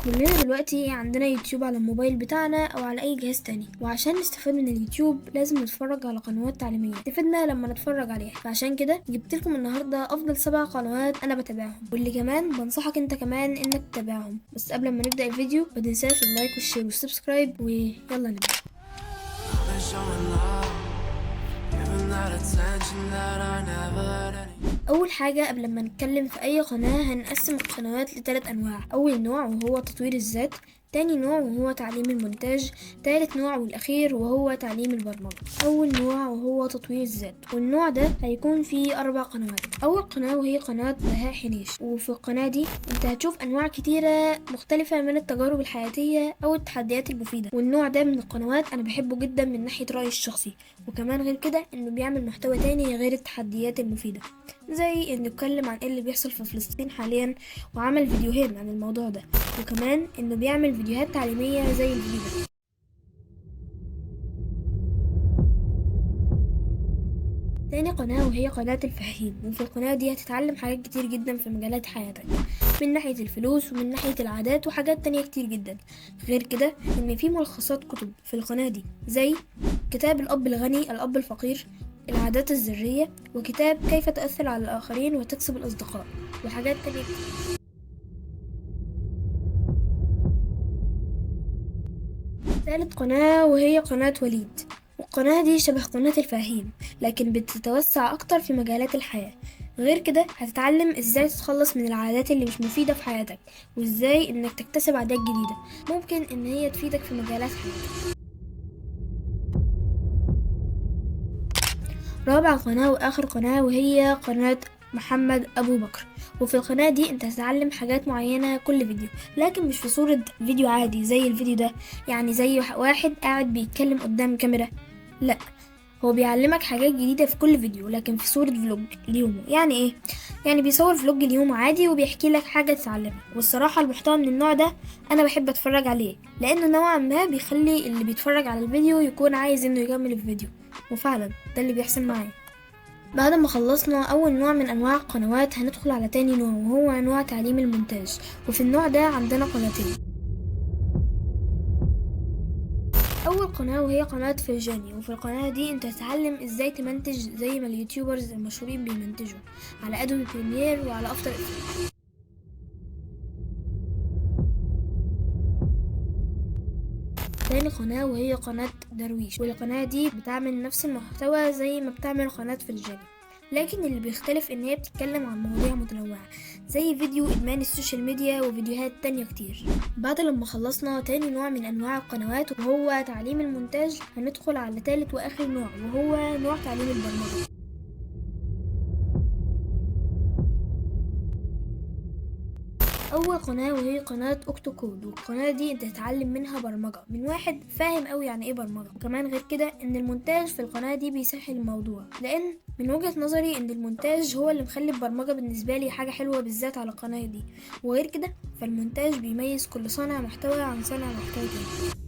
كلنا دلوقتي عندنا يوتيوب على الموبايل بتاعنا او على اي جهاز تاني، وعشان نستفاد من اليوتيوب لازم نتفرج على قنوات تعليمية تفيدنا لما نتفرج عليها. فعشان كده جبت لكم النهارده افضل 7 قنوات انا بتابعهم، واللي كمان بنصحك انت كمان انك تتابعهم. بس قبل ما نبدا الفيديو ما تنساش ال like وال share وال subscribe، ويلا نبدا. I've been showing love, giving that attention that I never had any. اول حاجة قبل ما نتكلم في اي قناة هنقسم القنوات لثلاث انواع. اول نوع وهو تطوير الذات، تاني نوع وهو تعليم المونتاج، تالت نوع والاخير وهو تعليم البرمجة. اول نوع وهو تطوير الذات، والنوع ده هيكون فيه 4 قنوات. اول قناة وهي قناة بهاء حنيش، وفي القناة دي انت هتشوف انواع كتيرة مختلفة من التجارب الحياتية او التحديات المفيدة، والنوع ده من القنوات انا بحبه جدا من ناحية رأيي الشخصي. وكمان غير كده انه بيعمل محتوى تاني غير التحديات المفيدة، زي انه اتكلم عن ايه اللي بيحصل في فلسطين حاليا وعمل فيديوهين عن الموضوع ده، وكمان انه بيعمل فيديوهات تعليمية زي الفيديو ده. تاني قناة وهي قناة الفهيم، وفي القناة دي هتتعلم حاجات كتير جدا في مجالات حياتك، من ناحية الفلوس ومن ناحية العادات وحاجات تانية كتير جدا. غير كده ان في ملخصات كتب في القناة دي، زي كتاب الأب الغني الأب الفقير، العادات الذرية، وكتاب كيف تؤثر على الآخرين وتكسب الأصدقاء، وحاجات تانية كتير. ثالث قناة وهي قناة وليد، والقناة دي شبه قناة الفهيم لكن بتتوسع أكتر في مجالات الحياة. غير كده هتتعلم ازاي تتخلص من العادات اللي مش مفيدة في حياتك، وازاي انك تكتسب عادات جديدة ممكن ان هي تفيدك في مجالات حياتك. رابع قناة وآخر قناة وهي قناة محمد أبو بكر، وفي القناة دي انت هتتعلم حاجات معينة كل فيديو، لكن مش في صورة فيديو عادي زي الفيديو ده، يعني زي واحد قاعد بيتكلم قدام كاميرا، لا هو بيعلمك حاجات جديدة في كل فيديو لكن في صورة vlog ليومه. يعني ايه؟ يعني بيصور vlog ليومه عادي وبيحكي لك حاجة تتعلمها. والصراحة المحتوى من النوع ده انا بحب اتفرج عليه، لانه نوعا ما بيخلي اللي بيتفرج على الفيديو يكون عايز انه يكمل الفيديو، وفعلا ده اللي بيحصل معايا. بعد ما خلصنا اول نوع من انواع القنوات هندخل على تاني نوع وهو نوع تعليم المونتاج، وفي النوع ده عندنا قناتين. اول قناة وهي قناة فرجاني، وفي القناة دي انت هتتعلم ازاي تمنتج زي ما ال YouTubers المشهورين بيمنتجوا على Adobe Premiere وعلى After Effects. تاني قناة وهي قناة درويش، والقناة دي بتعمل نفس المحتوى زي ما بتعمل قناة فرجاني، لكن اللي بيختلف ان هي بتتكلم عن مواضيع متنوعة زي فيديو ادمان ال social media وفيديوهات تانية كتير. بعد لما خلصنا تاني نوع من انواع القنوات وهو تعليم المونتاج، هندخل على تالت واخر نوع وهو نوع تعليم البرمجة. اول قناة وهي قناة اوكتو كود، والقناة دي انت هتتعلم منها برمجة من واحد فاهم قوي يعني ايه برمجة. وكمان غير كده ان المونتاج في القناة دي بيسهل الموضوع، لان من وجهة نظري ان المونتاج هو اللي مخلي البرمجة بالنسبة لي حاجة حلوة بالذات على القناة دي. وغير كده فالمونتاج بيميز كل صانع محتوى عن صانع محتوى تاني.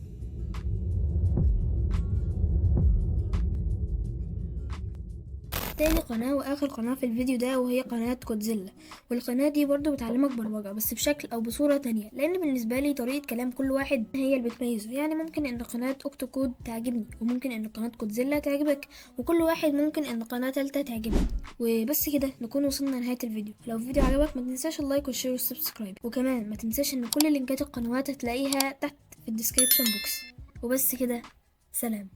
تاني قناة وآخر قناة في الفيديو ده وهي قناة كودزيلا، والقناة دي برضو بتعلمك برمجة بس بشكل أو بصورة تانية، لأن بالنسبة لي طريقة كلام كل واحد هي اللي بتميزه. يعني ممكن إن قناة أوكتو كود تعجبني، وممكن إن قناة كودزيلا تعجبك، وكل واحد ممكن إن قناة تالتة تعجبك. وبس كده نكون وصلنا لنهاية الفيديو. لو الفيديو عجبك ما تنساش ال like وال share وال subscribe، وكمان ما تنساش إن كل لينكات القنوات هتلاقيها تحت في ال description box. وبس كده، سلام.